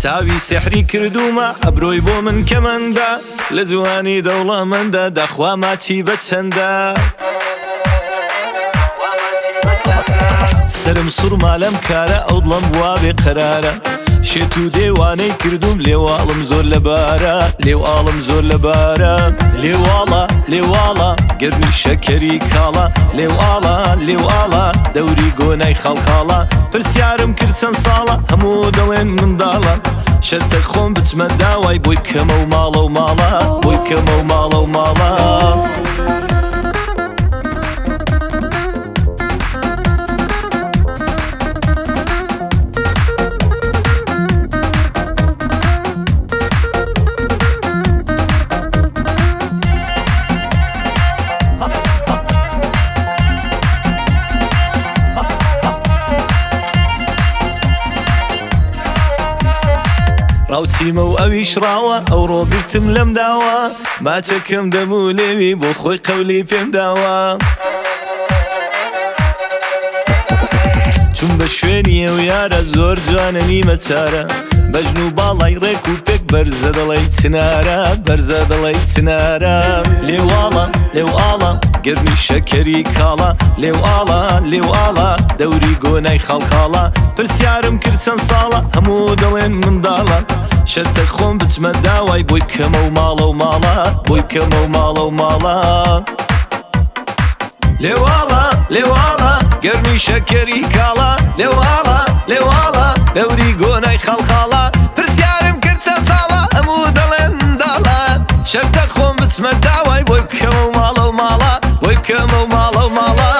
چاوی سحری کردوومە ئەبرۆی بۆ من کەمەندە لە جوانی دەوڵەمەندە دەخوا ماچی بە چەندە. سەرم سوڕما لەم کارە ئەو دڵم وا بێ قەرارە شێت و دێوانەی کردوم لێواڵم زۆر لەبارە لێواڵم زۆر لەبارە لێواڵە لێواڵە گەرمی شەکەری کاڵە لێواڵە لێواڵە دەوری گۆنای خاڵخاڵە پرسیارم کرد چەند ساڵە هەموو دەڵێن منداڵە شەرتە خۆم بچمە داوای بۆی بکەمە و ماڵە و ماڵە بۆی بکەمە و ماڵە و ماڵە. ڕاوچیمە و ئەویش ڕاوە ئەوڕۆ گرتم لەم داوە ماچەکەم دەم و لێوی بۆ خۆی قەولی پێم داوە. چوم بە شوێنی ئەو یارە زۆر جوانە نیمە چارە بەژن و باڵای ڕێک و پێک بەرزە دەڵێی چنارە بەرزە دەڵێی چنارە لێواڵە لێواڵە گەرمی شەکەری کاڵە لێواڵە لێواڵە دەوری گۆنای خاڵخاڵە پرسیارم کرد چەند ساڵە هەموو دەڵێن منداڵە شەرتە خۆم بچمە داوای بۆی بکەمە و ماڵە و ماڵە بۆی بکەمە و ماڵە و ماڵە لێواڵە لێواڵە گەرمی شەکەری کاڵە لێواڵە لێواڵە دەوری گۆنای خاڵخاڵە پرسیارم کرد چەند ساڵە هەموو دەڵێن منداڵە شەرتە خۆم بچمە داوای بۆی بکەمە و ماڵە و ماڵە بۆی بکەمە و ماڵە و ماڵە.